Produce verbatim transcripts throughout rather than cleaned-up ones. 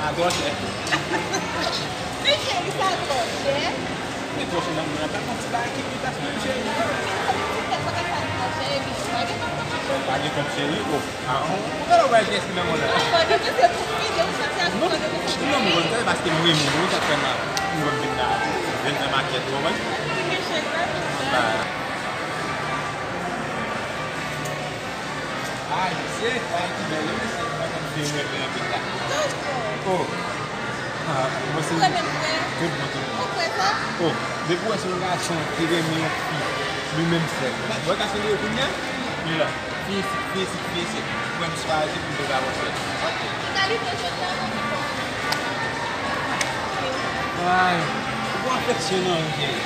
Sa twò chè. Men cheri, sa twò chè. Men twò chè nan moun nan pa konn ti bagay ki pi tas menm cheri. Sa vle di tèt bagay sa twò chè epi pa gen kòb nan poch. Pa gen kòb cheri, o. Ah, ou wè kiyès ki nan mwen la. Ou konn ke se pou fini, ou santi ak ou konn ke se pou fini. Non, mwen konn sa paske m renmen ou, sa fè m, m vin la, vin nan makèt, ou konprann? Ou gen chèz la, tout sa. Ay, mesye, bagay ki bèl, wi, mesye, mwen konn vye mwen byen anpil la. Oh. Ah, mwen se tout bon, tout bon. Ou kwè sa? Oh, depi w wè se yon gason ki renmen yon fi, li menm sèl. Mwen ka sele yo kounye a? Li la. Fi isit, fi isit, fi isit. Mwen m swazi pou m te ka wè sèl. Ok, ki kalite jodi a, non, ki fè w renmen? Ay, ou gon afeksyon nan ou, cheri.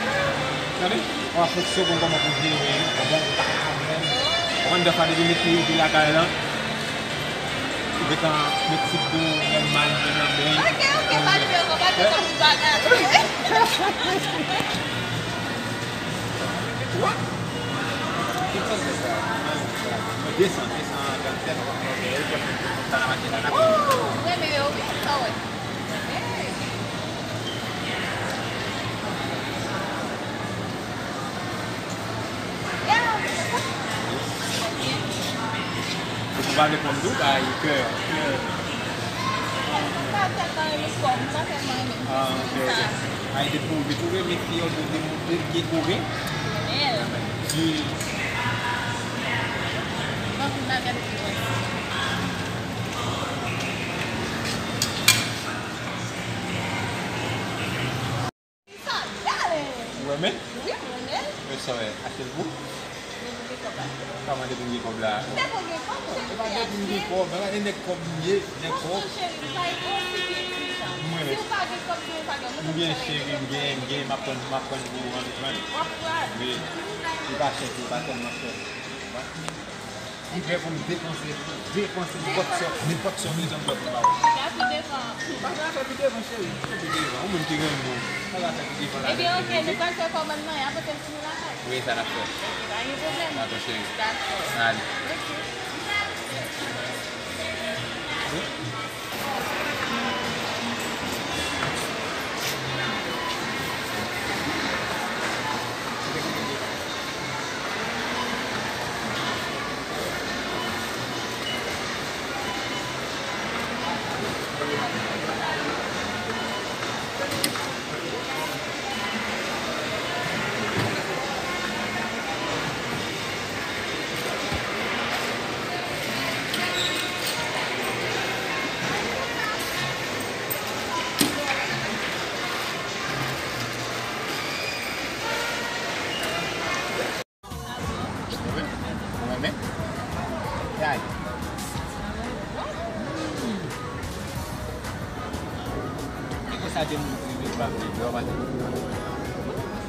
Tande? Ou afeksyon, bon, kòman pou jere, bon, ou pa ka avè m. Ou konn dèfwa depi m ekri epi lakay lan, ou gentan met ti do, lè m mal, m nan beny. Ok, ok, pa di ankò, pa di ankò pou bagay. What? Ki koze sa? Desan, desan, trannsenk, ok, ou konn sa nan mache la, n ap... Ooh, mwen renmen yo, wi, sa w wè. Hey. Ou pa vle pran m tou, bay kè, kè. Mwen pa tèlman renmen kò, mwen pa tèlman renmen. Ah, ok, ok. Ay, depi, depi w renmen fi yo, depi w gen kore. Wi. Mwen vin la gade pi lwen. Sa, dale! Ou renmen? Wi, m renmen. Men sa w wè, achte l pou? Depi m gen kòb la. Kòman depi m gen kòb la? Depi w gen kòb, ou se... E pa depi m gen kòb, e pa de nèg kòb m ye, nèg kòb. Non, cheri, m pa enpòse byen di sa. M renmen. Si w pa gen kòb, si w pa gen, m gen cheri, m gen, m gen, m ap pran, m ap pran pou ou an tou, man. W ap pran? Wi. Li pa chè tou, li pa tèlman chè. M prè pou m depanse, depanse nenpòt sòt, nenpòt sòt bezwen m fè pou ba ou. Sa pi devan. Pa fè afè pi devan, cheri. Fè pi devan. Yon moun ki renmen w, pa fè afè pi devan la. Ebyen, ok, nou pral fè kòmann nan, y ap pote l pou nou lakay. Wi, sa n ap fè. Ok, pa gen pwoblèm. Dakò, cheri. Dakò. N ale. Ok. Ou renmen? Yay. E konsa de moun ki vle pa vle, yo pa te.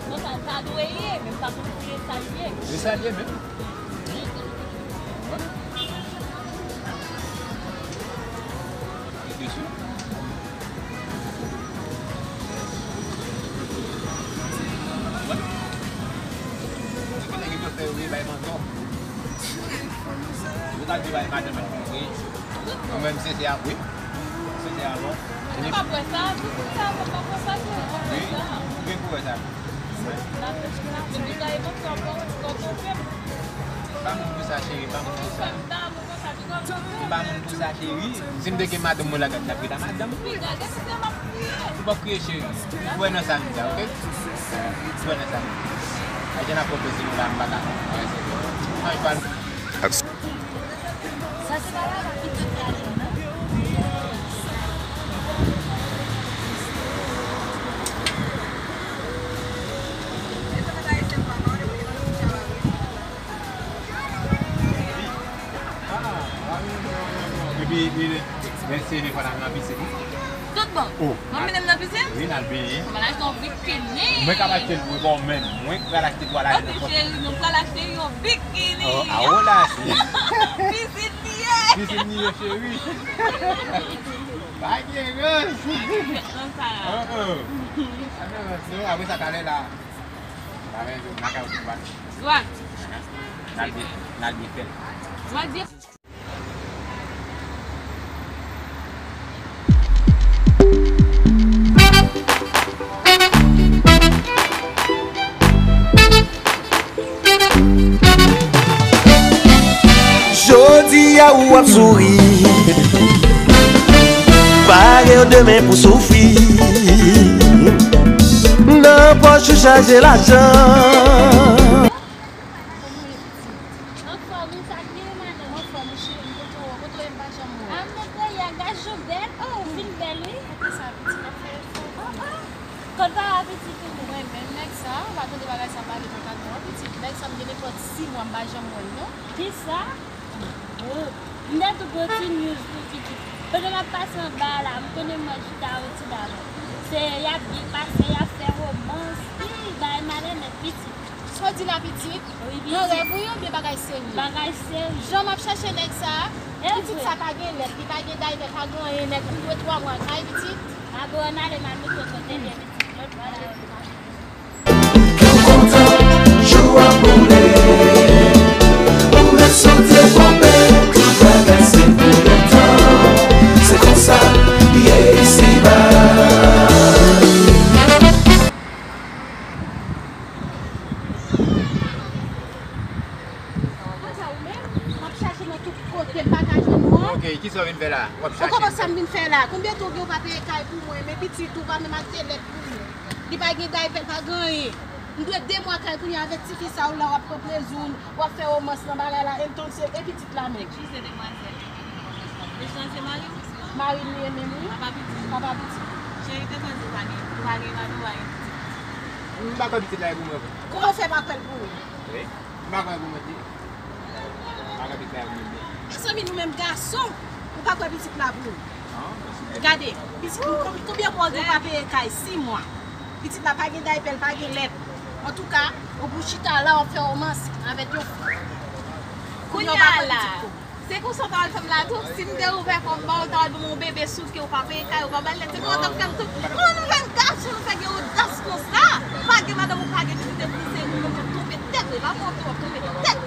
Konsa ta dwe ye, men pa pou nou vle sa l ye. Vle sa l ye menm. Wi. Reflechi. Wè. Ti kote ki dwe fè yo vle bay mantò. Yo ta di bay madanm ak mari. Mwen menm se, se avwe. Se, se avwe. Ou pa kwè sa? Tout sa, ou pa kwè sa, se ou pa kwè sa. Wi, wi, pou wè sa. Depi sa, e mantò, ou pa konn kò tonbe. Pa moun pou sa, cheri, pa moun pou sa. Ou fè m damou konsa. M pa moun pou sa, cheri. Si m te gen madanm mwen lakay, m t ap rete a madanm. Ou p ap kriye, cheri. Ou wè nan sa m di a, oke? Ou wè nan sa m di a. Ajan ap pwopoze nou la, m pa ka. Anj pa l. Sa se pa la ki te prale, non? Epi, li, lè se de fwa nan, nan pisin, wi. Tout bon. Oh, mwen mennen l nan pisin? Wi, n al benyen. Mwen pral achte yon bikini. Mwen ka achte l pou ou menm. Mwen pral achte pou al ale nan... Ok, cheri, nou pral achte yon bikini. Oh, a, oh, la, si. Pisin li ye. Pisin li ye, cheri. Pa gen rans. Pa gen rans nan sa. Oh, oh. Pa gen rans, non. Apre sa, talè la. Talè, yo, lakay ou tou bat. Dwat. N al byen, n al byen fè l. Dwat, byen. W ap souri. Pare w demen pou soufri. Nan pòch ou chaje lajan. Anfòm, wi, sa k gen, madanm? Anfòm, wi, cheri, m kote w, kote w ye, m pa janm wè w. A, m nan Kreyè, gad jan w bèl. Oh, ou fin bèl, wi. Kote sa, pitit, w ap fè efò? Oh, oh. Kot papa pitit ou? Mwen menm, nèg sa, w pa tande bagay sa pale nan kad mwen, pitit. Nèg sa, m gen nenpòt sis mwa, m pa janm wè l, non. Kisa? Oh, m te tou gon ti news pou pitit. Pandan m ap pase anba a la, m konnen mwen chita yon ti dam. Se y ap byen pase, y ap fè womans. Ih, bagay malè nèt, pitit. Sa w di la, pitit? Wi, pitit. Nan rèv ou ye oubyen bagay serye? Bagay serye. Jan m ap chache nèg sa a, pitit sa pa gen lèt, li pa gen dayvè, pa gen anyen, nèg ou dwe twa mwa kay, pitit. Abo, ann ale, m al montre w kote l ye, pitit. Lòt fwa la, yo te mache. Kè w kontan, jou ap boule. Ou mèt sote ponpe, tout bagay se pou yon tan. Se konsa l ye isiba. Konsa ou menm, m ap chache nan tout kote, m pa ka jwenn ou an. Ok, kisa w vin fè la? W ap chache. Ou konprann sa m vin fè la? Konbyen tan w gen ou pa peye kay pou mwen, men pitit ou pa menm achte lèt pou mwen. Li pa gen daypè, li pa gen anyen. M dwe de mwa kay kounye a avèk tifi sa ou la, w ap pran plezi w, w ap fè womans nan bagay la, e m tann se, e pitit la menm. Eskize, demwazèl. Mesye an se mari w? Mari m li ye menm, wi. Papa pitit? Papa pitit. Cheri, te konn di w pa gen, w pa gen madanm, w pa gen pitit. M pa kwè pitit la e pou mwen vre. Kòman w fè pa kwè l pou ou? Wi. M pa kwè l pou mwen, di. M pa kwè pitit la e pou mwen vre. Mezanmi, nou menm gason, ou pa kwè pitit la pou ou? Non, mèsi. Gade, pitit nou, konbyen, konbyen mwa w gen w pa peye kay? Sis mwa. Pitit la pa gen daypè, l pa gen lèt. Antouka, ou pou chita la, w ap fè womans avèk yon fi. Kounye a la, se konsa w ta pral fè m la tou. Si m te ouvè kò m ba w, w ta pral ban m yon bebe souke, ou pa peye kay, ou pa ba l lèt. Se konsa w t ap fè m tou. Kòman nou menm gason, nou fè gen odas konsa? Pa gen madanm, ou pa gen pitit, epi se nou menm k ap twonpe tèt nou. E pa mwen w ap twonpe tèt.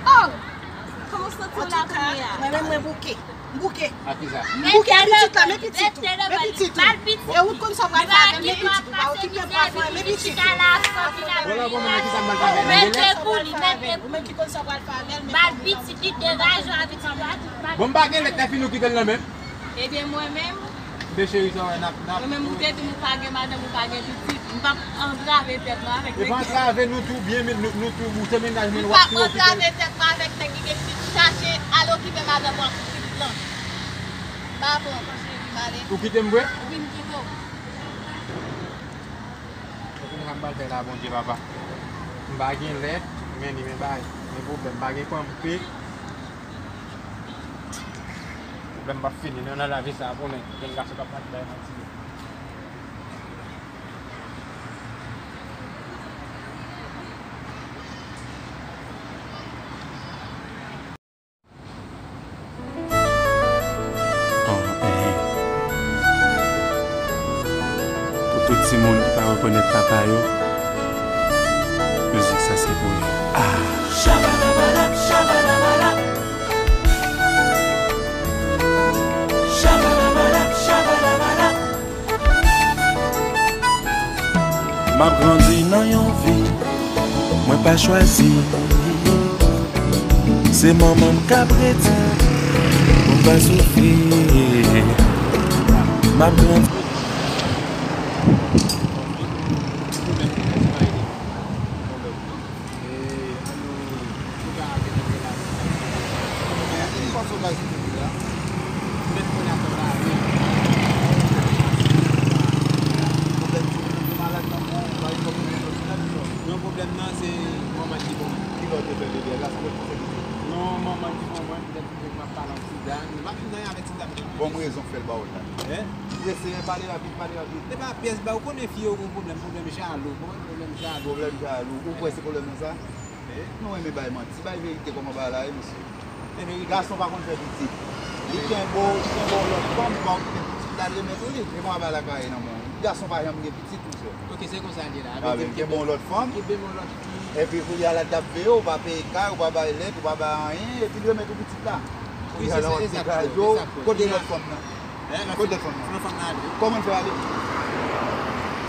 Oh! Kòman w santi w la kounye a? Antouka, mwen menm mwen bouke. M bouke. Ak kisa? M bouke, men pitit la, men pitit ou. Men pitit ou. E ou t konn sa w pral fè avè l, men pitit ou. Pa okipe m, pral fè, men pitit ou. Bon, la, bon, men kisa m pral fè avè l? Mete pou li, mete pou li. Ou menm ki konn sa w pral fè avè l, men pitit ou. Ba l pitit li, degaje w avèk pitit la. Bon, m pa gen lèt, lè fini ou kite l nan men m. Ebyen, mwen menm, men cheri, sa w wè, n ap, n ap. Mwen menm, ou te di m ou pa gen madanm, ou pa gen pitit. M p ap antrave tèt mwen avèk nèg. E pa antrave nou tou byen, men nou, nou tou, ou se mennaj mwen, w ap tou okipe. M p ap antrave tèt mwen avèk nèg ki gen pitit. Chache al okipe madanm ou ak pitit lan. Pa pran, cheri, m ale. Ou kite m vre? Wi, m kite w. Kounye a m pral fè la, Bondye, papa. M pa gen lèt, men li, men bay. Men pwoblèm, m pa gen panpe. Pwoblèm p ap fini non nan lavi sa a pou nèg, jèn gason k ap pati bay manti yo. Pou tout timoun ki pa rekonèt papa yo, mizik sa se pou yo. Ah! M ap grandi nan yon vi mwen pa chwazi. Se manman m k ap redi pou m pa soufri. M ap grandi. Non, pwoblèm nan se manman ki bon. Ki lè w te fè bebe a? Gason mwen ki fè bebe. Non, manman ki bon mwen, poutèt m ap pale an ti dam. M ap fin nan avèk ti dam. Bon, m rezon fè l ba w la. Hein? Ou prese, pale rapid, pale rapid. Se pa pyès ba, ou konnen fi yo gon pwoblèm, pwoblèm jalou, konprann pwoblèm jalou. Pwoblèm jalou. Ou kwè se pwoblèm nan sa? Eh? Nou renmen bay manti, bay verite kòman bagay la ye, mesye. Se verite. Gason pa konn fè pitit. Li kenbe w, li kenbe w lòt fanm, li ba w pitit la, li remèt ou li. E kòman bagay la ka ye nan men w? Gason pa janm gen pitit, mesye. Ok, se konsa l ye la. Ah, ben, kenbe w lòt fanm. Kenbe m yon lòt fi. Epi kounye a la, l t ap veye w, ou pa peye kay, ou pa bay lèt, ou pa bay anyen, epi l remèt ou pitit la. Wi, se sa, egzakteman. Kote lòt fanm nan? Kote lòt fanm nan? Lòt fanm nan ale. Kòman l fè ale?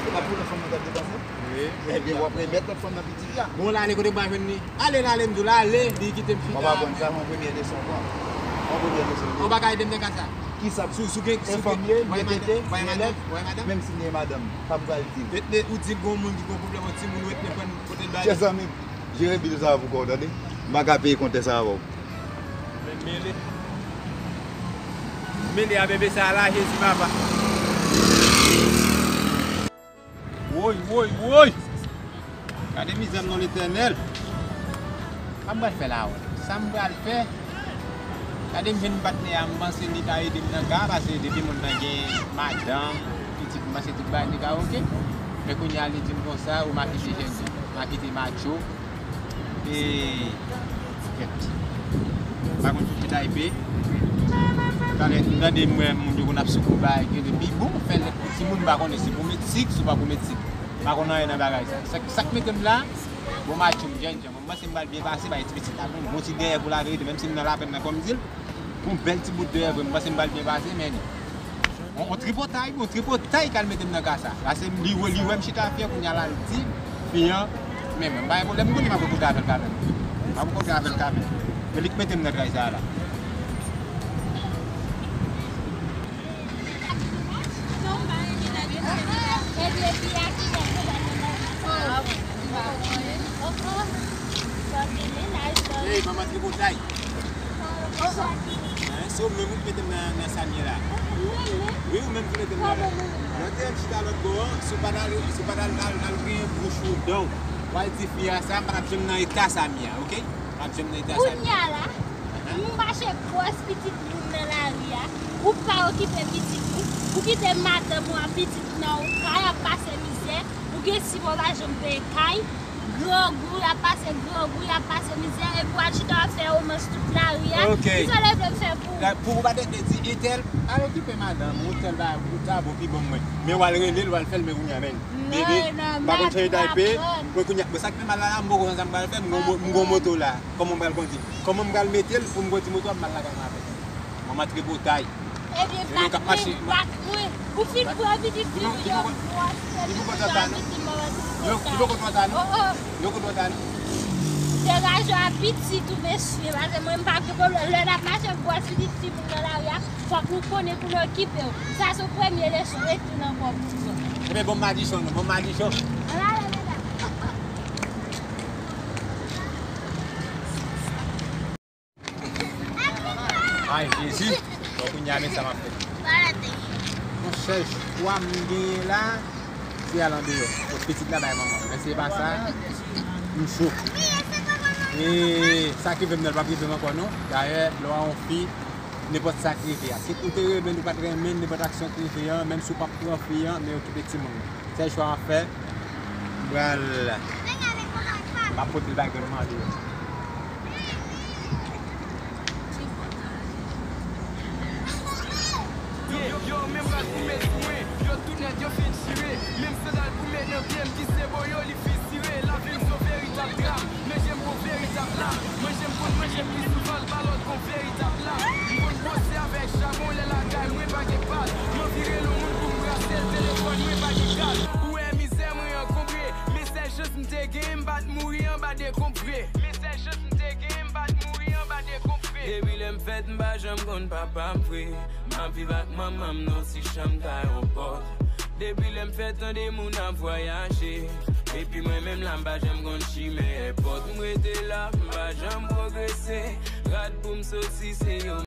Se pa pou lòt fanm nan t ap depanse? Wi. Ebyen, w ap remèt lòt fanm nan pitit la. Bon, l ale kote m pa jwenn li. Ale, l ale, m di w, l ale, li kite m chita. Papa, bon, sa se yon premye leson, bon. Ou pa ka ede m nan ka sa. Kisa? Si w gen, si w gen, w gen tete, w gen lèt, menm si m gen madanm, sa m pral di w. Ou di gon moun ki gon pwoblèm, yon timoun ou ret nan pran kote l bay. Chè zanmi, jere bil sa pou kò w, tande? M pa ka peye kontè sa avè w. Men mele. Mele a bebe sa la, Jezi papa. Woy, woy, woy! Gade mizè m non Letènèl. Sa m pral fè la, wè? Sa m pral fè? Gade m jwenn patnè a, m panse li ka ede m nan ka, paske depi moun nan gen madanm, pitit, m panse tout bagay li ka oke. Men kounye a li di m konsa, ou m a kite jènjan, m a kite matcho. E, kèt. Pa konn fouti taype. Talè, m tande m wè moun yo konn ap soukou bay, gen de bi bon, fè lèt pou timoun, m pa konnen si pou met sik, si w pa pou met sik. M pa konn anyen nan bagay sa. Sa, sa k mete m la, bon, match m, jènjan. Mwen, m panse m pral byen pase, bay ti pitit la, bon, bon ti dèyè pou laverite, menm si m nan lapenn nan, kòm di l, bon, bèl ti bout dèyè vre, m panse m pral byen pase, men On, on tripotay, bon, tripotay k al mete m nan ka sa. Paske li wè, li wè m chita fyè, kounye a la, l di fi an, men mwen, m pa gen pwoblèm, m konnen m ap kontre avè l kanmenm. M ap kontre avè l kanmenm. Men li k mete m nan tray sa la. Ey, manman tripotay. Hein, se ou menm ou ki mete m nan, nan sa m ye la. Mwen menm? Wi, ou menm ki mete m nan la. Lè w te wè m chita lòt bò an, si w pa t al, si w pa t al, al, al griyen bouch ou, dan w, w al di fi a sa, m pa t ap janm nan eta sa m ye a, oke? M pa t ap janm nan eta sa m ye a. Kounye a la, ou mache gwòs pitit moun nan lari a, ou pa okipe pitit ou, ou kite madanm ou ak pitit nan yon kay ap pase mizè, ou gen sis mwa w pa janm peye kay, grangou, y ap pase grangou, y ap pase mizè, epi w al chita w ap fè womans tout lari a. Ok. Kisa w vle m fè pou ou? Pou ou pa te vle di, entèl, al okipe madanm ou, entèl bagay, ou ta bon pi bon mwen. Men w al rele l, w al fè l, men kounye a, men. Bebe, m pa konn chanje daype. Mwen kounye a, bon, sa k fè mal la, la, m poko konn sa m pral fè, m gon mo-, m gon moto la. Kòman m pral kondi? Kòman m pral mete l pou m kondi moto a, m al lakay mwen avè l? Manman tripotay. Ebyen, bat mwen, bat mwen. Ou fin pran pitit fi m, yo, gwòs pitit la, pitit manman tripotay. Yo, yo konn kontan nou. Oh, oh. Yo konn kontan nou. Degaje w a pitit ou, mesye, paske mwen m pa gen pwoblèm. Lè n ap mache, gwòs pitit fi moun nan lari a, fòk nou konnen pou nou okipe w. Sa se yon premye leson, ret vin ankò pou nou. Ebyen, bon madichon, non, bon madichon. Ann ale, medam. Ay, Jezi. Bon, kounye a, men sa m ap fè. Yon sèl chwa m genyen la, se al andeyò. Kot pitit la bay manman. Men se pa sa, m cho. E sa k rive m nan, l p ap rive m ankò, non. Dayè, lè w wè yon fi, nenpòt sa k rive a. Si ou te renmen l, ou pa t renmen l, nenpòt aksyon k rive an, menm si w p ap pran fi an, men okipe timoun nan. Sèl chwa m ap fè, m pral, m ap pote l bay grann mari yo. Yo, yo, yo, menm rad pou met sou mwen. Yo tou nèt, yo fin chire. Menm sandal pou met nan pye m ki se bo yo, li fisire. Lavi m se yon veritab dram. Manje m gon veritab la. Manje m konn manje pli souvan l pa lòt gon veritab la. M konn bwose avèk chabon lè lakay mwen pa gen pal. M anvi rele yon moun pou m brase l, telefòn mwen pa gen kat. Ou wè mizè mwen ankonbre, men sèl chans m te gen, m pa t mouri anba dekonm vre. Men sèl chans m te gen, m pa t mouri anba dekonm vre. Depi lè m fèt, m pa janm konn papa m vre. M ap viv ak manman m nan ti chanm kay yon pòt. Depi lè m fèt tande moun ap vwayaje. Epi mwen menm la m pa janm konn chimen èpòt. M rete la, m pa janm pwogrese. Rad pou m soti se yo.